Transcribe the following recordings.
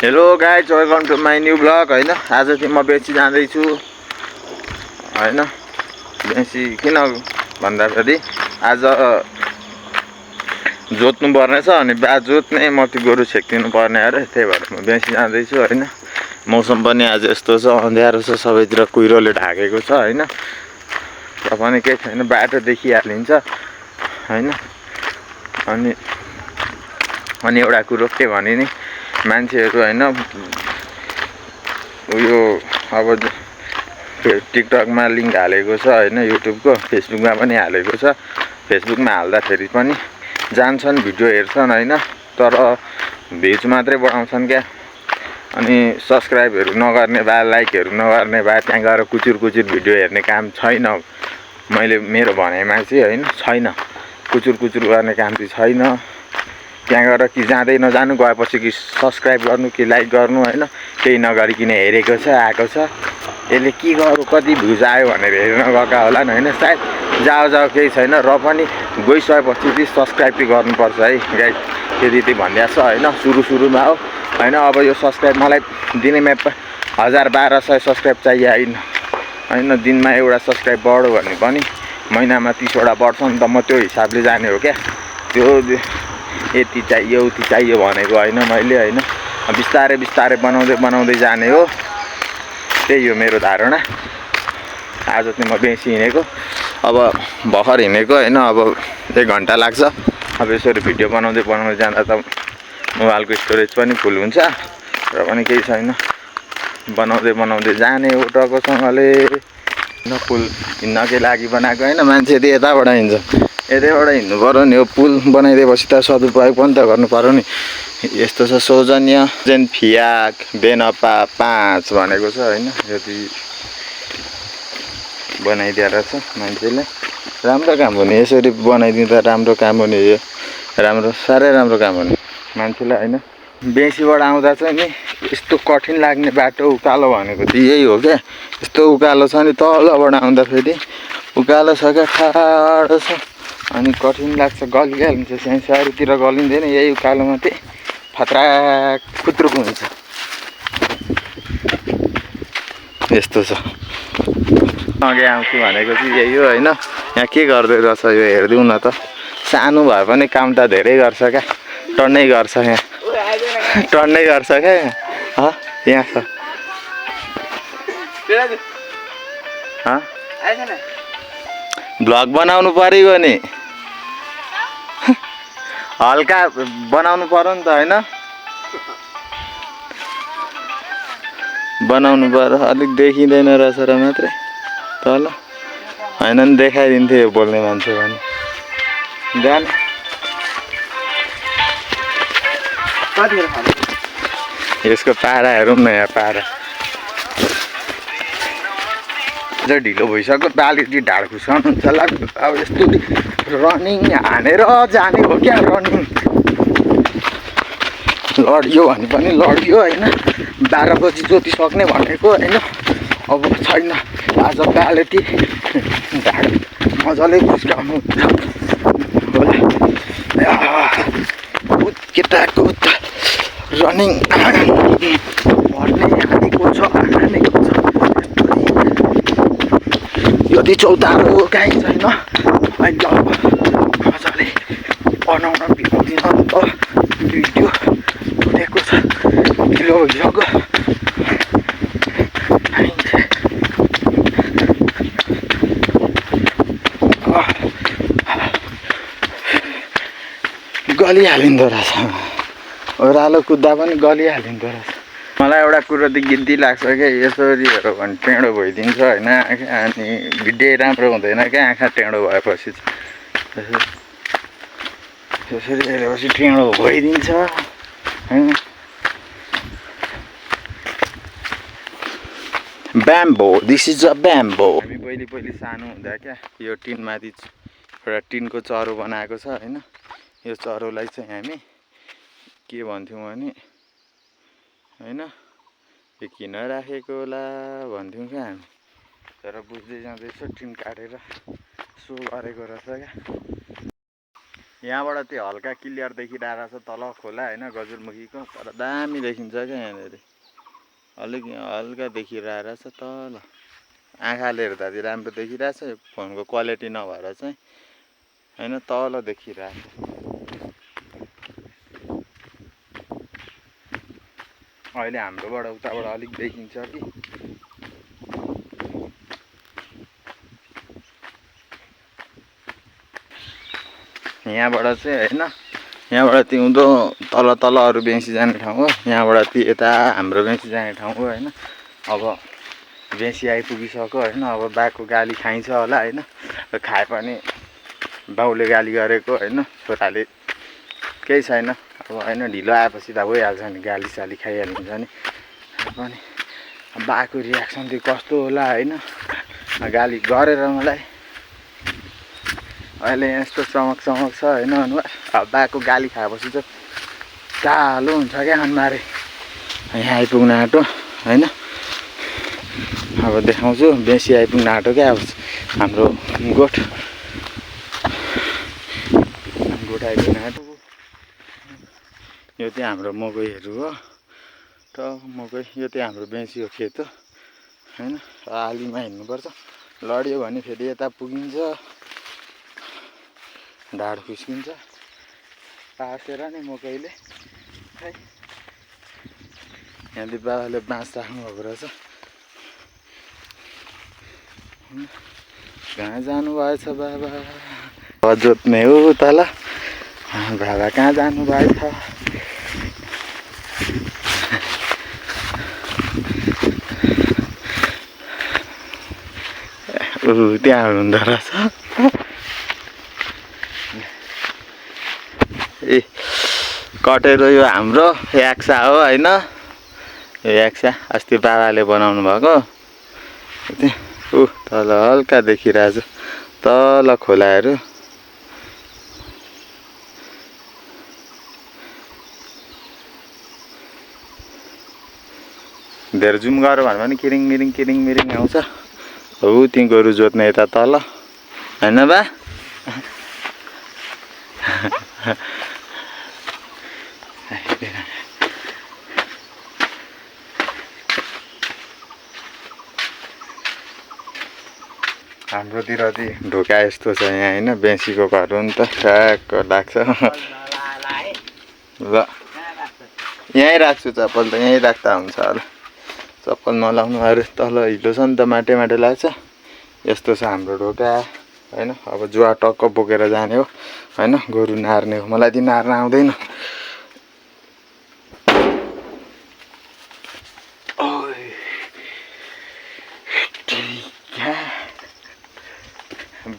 Hello guys, welcome to my new blog हैन। आज चाहिँ म बेसी जाँदैछु हैन। बेसी किन भन्दाखेरि आज जोत्नु पर्ने छ अनि बाद जोत्ने मर्ती गोरु छेक्दिनु पर्ने अरे, त्यही भएर म बेसी जाँदैछु हैन। मौसम पनि आज यस्तो छ, अँध्यारो छ, सबैतिर कुहिरोले ढाकेको छ हैन। र पनि केही छैन, बाटो देखिहालिन्छ हैन। अनि एउटा कुरो के भने नि, मान्छेहरू हैन उयो अब टिकटकमा लिङ्क हालेको छ हैन, युट्युबको, फेसबुकमा पनि हालेको छ। फेसबुकमा हाल्दाखेरि पनि जान्छन्, भिडियो हेर्छन् हैन, तर भ्युज मात्रै बढाउँछन् क्या। अनि सब्सक्राइबहरू नगर्ने भए, लाइकहरू नगर्ने भए, त्यहाँ गएर कुचुर भिडियो हेर्ने काम छैन। मेरो भनाइमा चाहिँ हैन, छैन। कुचुर गर्ने काम चाहिँ छैन। त्यहाँ गएर कि जाँदै नजानु, गएपछि कि सब्सक्राइब गर्नु कि लाइक गर्नु हैन, केही नगरिकन हेरेको छ, आएको छ, यसले के गर्यो, कति भ्युज आयो भनेर हेर्न गएका होला नि हैन। सायद जाओ केही छैन, र पनि गइसकेपछि चाहिँ सब्सक्राइब चाहिँ गर्नुपर्छ है गाइस। त्यति चाहिँ भनिदिएको छ हैन, सुरुमा हो हैन। अब यो सब्सक्राइब मलाई दिनमा 1000-1200 सब्सक्राइब चाहियो हैन। दिनमा एउटा सब्सक्राइब बढ्यो भने पनि महिनामा 30 वटा बढ्छ नि त। म त्यो हिसाबले जाने हो क्या। त्यो यति चाहियो उति चाहियो भनेको होइन मैले हैन। बिस्तारै बनाउँदै जाने हो, त्यही हो मेरो धारणा। आज चाहिँ म बेसी हिँडेको, अब भर्खर हिँडेको हैन। अब 1 घन्टा लाग्छ। अब यसरी भिडियो बनाउँदै जाँदा त मोबाइलको स्टोरेज पनि फुल हुन्छ, र पनि केही छैन, बनाउँदै जाने हो टकोसँगले। पुल हिँड्नकै लागि बनाएको हैन, मान्छे यताबाट हिँड्छ, यतैबाट हिँड्नु पर्यो नि। यो पुल बनाइदिएपछि त सदुपयोग पनि त गर्नु पर्यो नि। यस्तो छ, सौजन्य जेन फियाक बेनपा 5 भनेको छ हैन। यति बनाइदिएर छ मान्छेले, राम्रो काम हो नि। यसरी बनाइदिँदा राम्रो काम हो नि, यो राम्रो, साह्रै राम्रो काम हो नि मान्छेलाई हैन। बेसीबाट आउँदा चाहिँ नि यस्तो कठिन लाग्ने बाटो उकालो भनेको चाहिँ यही हो क्या। यस्तो उकालो छ नि, तलबाट आउँदा फेरि उकालो छ क्या, ठाडो छ, अनि कठिन लाग्छ, गलिहाल्छ। साइडतिर गलिँदैन, यही उकालोमा चाहिँ फत्राक खुत्रुक हुन्छ, यस्तो छ। अघि आउँछु भनेको चाहिँ यही हो हैन। यहाँ के गर्दै रहेछ यो हेरिदिउँ न त। सानो भए पनि काम त धेरै गर्छ क्या, टन्नै गर्छ यहाँ, टन्नै गर्छ क्या यहाँ छ। भ्लग बनाउनु पऱ्यो नि, हल्का बनाउनु पर्यो नि त हैन। बनाउनु पर्यो, अलिक देखिँदैन रहेछ र मात्रै तल हैन नि, देखाइदिन्थ्यो यो बोल्ने मान्छे भने। जाने यसको पारा हेरौँ न, यहाँ पारा ढिलो भइसक्यो। बाली ढाड खुसाउनुहुन्छ होला। अब यस्तो रनिङ हानेर जाने हो क्या, रनिङ लडियो भने पनि लडियो हैन। 12 बजी जोतिसक्ने भनेको हैन, अब छैन। आज बालेटी ढाड मजाले खुस्काउनु होला। केटाको रनिङ भन्ने हानेको छ, यति चौतारो काहीँ छैन अहिले। अब मजाले बनाउन भिडियो छुटेको छ, ढिलो भइसक्यो। गलिहालिँदो रहेछ, ओह्रालो कुद्दा पनि गलिहालिँदो रहेछ। मलाई एउटा कुरो त गिन्ती लाग्छ क्या, यसरी हेऱ्यो भने टेढो भइदिन्छ होइन आँखा, अनि भिडियो राम्रो हुँदैन क्या आँखा टेढो भएपछि। यसरी हेरेपछि टेढो भइदिन्छ होइन। Bamboo, this is a bamboo. हामी पहिले सानो हुँदा क्या, यो टिनमाथि एउटा टिनको चरो बनाएको छ होइन। यो चरोलाई चाहिँ हामी के भन्थ्यौँ भने हैन, यो किन राखेको होला भन्थ्यौँ क्या हामी। तर बुझ्दै जाँदैछ, टिन काटेर सो गरेको रहेछ क्या। यहाँबाट त्यो हल्का क्लियर देखिरहेको छ तल खोला होइन गजुरमुखीको, तर दामी देखिन्छ क्या यहाँनिर। अलिक यहाँ हल्का देखिरहेको छ तल, आँखाले हेर्दा चाहिँ राम्रो देखिरहेछ, फोनको क्वालिटी नभएर चाहिँ होइन तल देखिरहेको छ। अहिले हाम्रोबाट उताबाट अलिक देखिन्छ कि यहाँबाट चाहिँ होइन, यहाँबाट तिउँदो तल तल अरू बेसी जाने ठाउँ हो, यहाँबाट ती यता हाम्रो बेसी जाने ठाउँ हो होइन। अब बेसी आइपुगिसक्यो होइन, अब बाको गाली खाइन्छ होला होइन, खाए पनि बाउले गाली गरेको होइन, छोराले केही छैन अब होइन, ढिलो आएपछि त भइहाल्छ नि, गाली साली खाइहालिन्छ नि। पनि बाको रियाक्सन त्यो कस्तो होला होइन, गाली गरेर मलाई अहिले यस्तो चमक चमक छ होइन अनुहार। अब बाको गाली खाएपछि चाहिँ कालो हुन्छ क्या अनुहारै। यहाँ आइपुग्न आँटो होइन, अब देखाउँछु बेसी आइपुग्न आँटो क्या अब हाम्रो गोठ आइपुग्न आँटो। यो चाहिँ हाम्रो मकैहरू हो, त मकै यो चाहिँ हाम्रो बेसी हो खेत हो होइन। आलीमा हिँड्नुपर्छ, लड्यो भने फेरि यता पुगिन्छ, ढाड खुस्किन्छ पासेर नि मकैले है। यहाँले बाबाले बाँस राख्नु भएको रहेछ, कहाँ जानुभएछ बाबा, जोत्ने हो तल, बाबा कहाँ जानुभएछ। त्यहाँ हुनुहुँदो रहेछ। ए कटेरो यो हाम्रो याक्सा हो होइन, यो याक्सा अस्ति बाबाले बनाउनु भएको। तल हल्का देखिरहेछ तल खोलाहरू। धेरै जुम गऱ्यो भने पनि किरिङ मिरिङ आउँछ। हो ती गोरु जोत्ने यता तल होइन बा। हाम्रोतिर चाहिँ ढोका यस्तो छ यहाँ होइन, बेसीको घर हो नि त, ठ्याक्क लाग्छ। ल यहीँ राख्छु चप्पल त, यहीँ राख्दा हुन्छ होला, चप्पल नलाउनु। अरू तल हिलो छ नि त, माटे लाग्छ। यस्तो छ हाम्रो ढोका होइन। अब जुवा टक्क बोकेर जाने हो होइन, गोरु नार्ने हो। मलाई चाहिँ नार्न आउँदैन।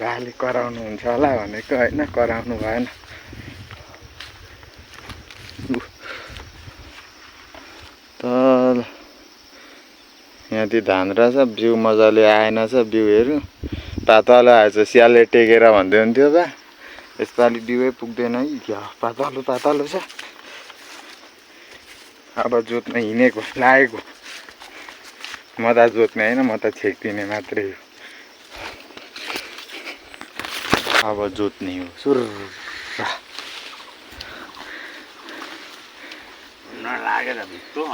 बाले कराउनुहुन्छ होला भनेको होइन, कराउनु भएन। तल यहाँतिर धान रहेछ, बिउ मजाले आएन छ बिउहरू, पातलो आएछ। स्यालले टेकेर भन्दै हुन्थ्यो बा यसपालि बिउै पुग्दैन कि क्या, पातलो छ। अब जोत्न हिँडेको लागेको, म त जोत्ने होइन, म त छेक्दिने मात्रै हो। अब जोत्ने हो सुर लागेर भित्रो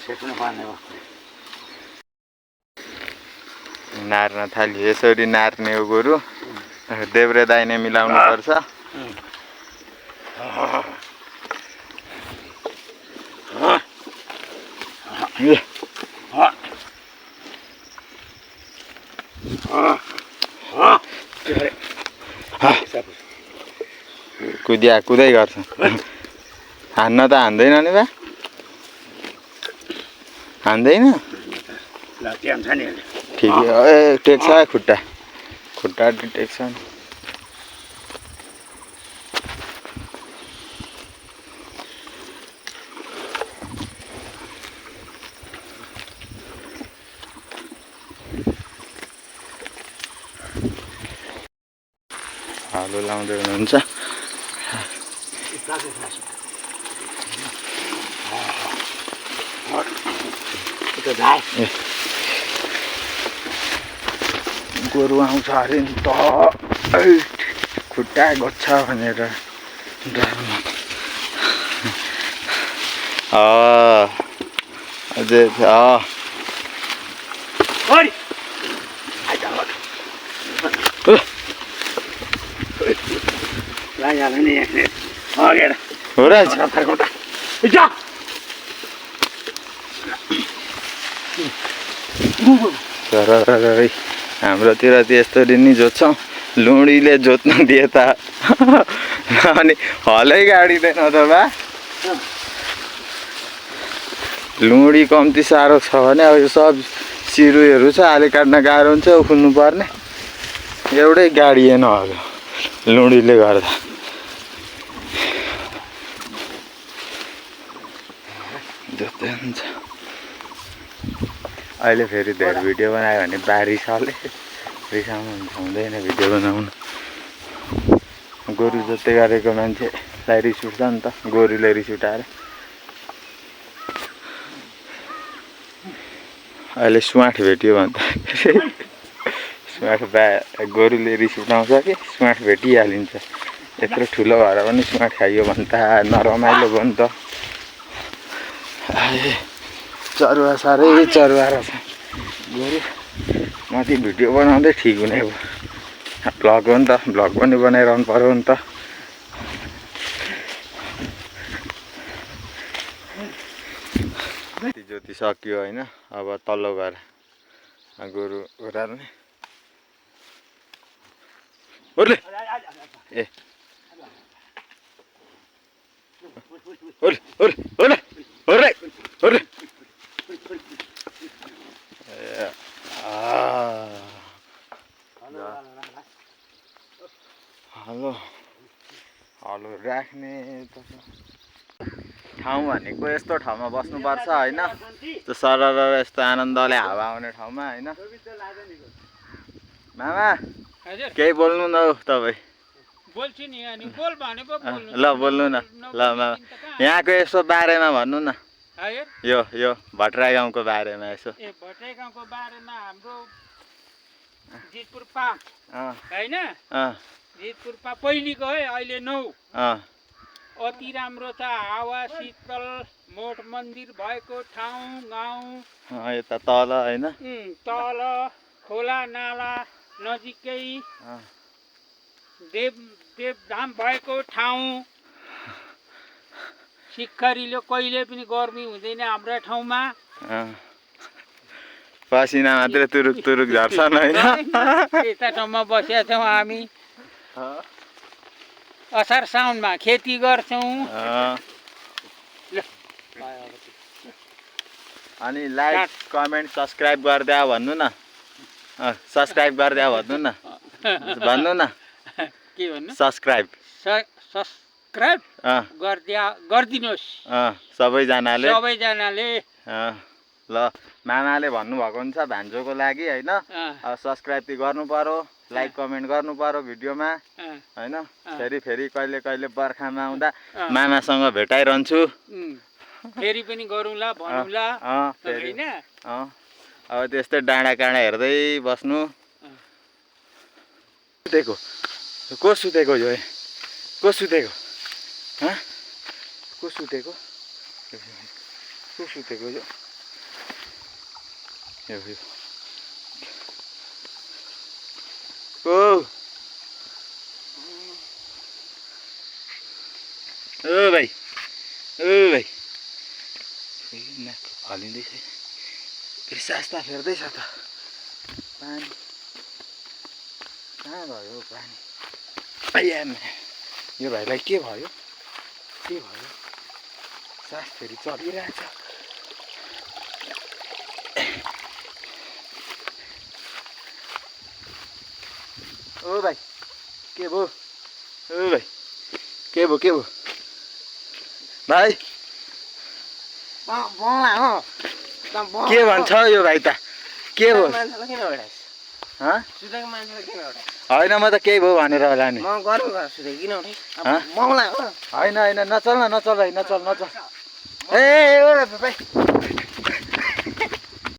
छेक्नु पर्ने भयो। नार्न थाल्यो, यसरी नार्ने हो गोरु। देब्रे दाहिने मिलाउनु पर्छ। कुदै गर्छ, हान्न त हान्दैन नि बा, हान्दैन ठिकै हो। ए टेक्छ खुट्टा टेक्छ नि। हालो लाउँदै हुनुहुन्छ। गोरु आउँछ अरे नि त, खुट्टा गोच्छ भनेर डराउनु अझै ओइ लागिहाल्यो नि एकले अगेर हो र फर्काउँदा जा तर हाम्रोतिर त यस्तरी नि जोत्छौँ लुडीले जोत्नु दिए त अनि हलै गाडिँदैन त बा लुडी कम्ती साह्रो छ भने अब यो सब सिरुहरू छ आले काट्न गाह्रो हुन्छ उखुल्नु पर्ने एउटै गाडिएन अब लुडीले गर्दा जोत्दै हुन्छ अहिले फेरि धेरै भिडियो बनायो भने बारिसले रिसाउनु हुन्छ हुँदैन भिडियो बनाउनु गोरु जोत्दै गरेको मान्छेलाई रिस उठ्छ नि त गोरुले रिस उठाएर अहिले स्वाट भेट्यो भन्दा स्वाट गोरुले रिस उठाउँछ कि स्वाट भेटिहालिन्छ यत्रो ठुलो भएर पनि स्वाट खाइयो भने त नरमाइलो भयो नि त चरुवा साह्रै चरुवा रहेछ गोरु माथि भिडियो बनाउँदै ठिक हुने भयो भ्लग हो नि त भ्लग पनि बनाइरहनु पर्यो नि त ज्योति सक्यो होइन अब तल्लो घर गोरु ओह्राल्ने ओर्ले ए ओर्ले ओर्ले ओर्ले ओर्ले ओर्ले हेलो हेलो राख्ने ठाउँ भनेको यस्तो ठाउँमा बस्नुपर्छ होइन त्यो सरर यस्तो आनन्दले हावा आउने ठाउँमा होइन मामा केही बोल्नु न हौ तपाईँ बोल्छु नि अनि बोल भने पो बोल्नु ल बोल्नु न ल मामा यहाँको यसो बारेमा भन्नु न यो भट्टराई गाउँको बारेमा यसो ए भट्टराई गाउँको बारेमा हाम्रो जितपुर 5 हैन जितपुर 5 पहिलेको है अहिले 9 अति राम्रो छ हावा शीतल मठ मन्दिर भएको ठाउँ गाउँ यता तल हैन तल खोला नाला नजिकै देवधाम भएको ठाउँ शिखरीले कहिले पनि गर्मी हुँदैन हाम्रो ठाउँमा पसिना मात्रै तुरुक तुरुक झर्छन् हैन यता ठाउँमा बसेका छौँ हामी असार साउनमा खेती गर्छौँ अनि लाइक कमेन्ट सब्स्क्राइब गरिदियो भन्नु न सब्स्क्राइब गरिदियो भन्नु न भन्नु न के भन्नु सब्स्क्राइब गरिदिनुहोस् सबैजनाले ल मामाले भन्नुभएको हुन्छ भान्जोको लागि होइन सब्स्क्राइब गर्नु पर्यो लाइक कमेन्ट गर्नु पर्यो भिडियोमा होइन फेरि कहिले कहिले बर्खामा आउँदा मामासँग भेटाइरहन्छु फेरि पनि गरौँला भनौँला हैन अब त्यस्तै डाँडा काँडा हेर्दै बस्नु सुतेको को सुतेको यो को सुतेको को सुतेको यो ओ भाइ हलिँदैछ फेरि सास्ता फेर्दैछ त पानी कहाँ भयो पानी यो भाइलाई के भयो सास फेरि चलिरहेछ ओ भाइ के भयो भाइ के भन्छ यो भाइ त के भयो होइन म त केही भयो भनेर होला नि होइन नचल भाइ नचल ए भाइ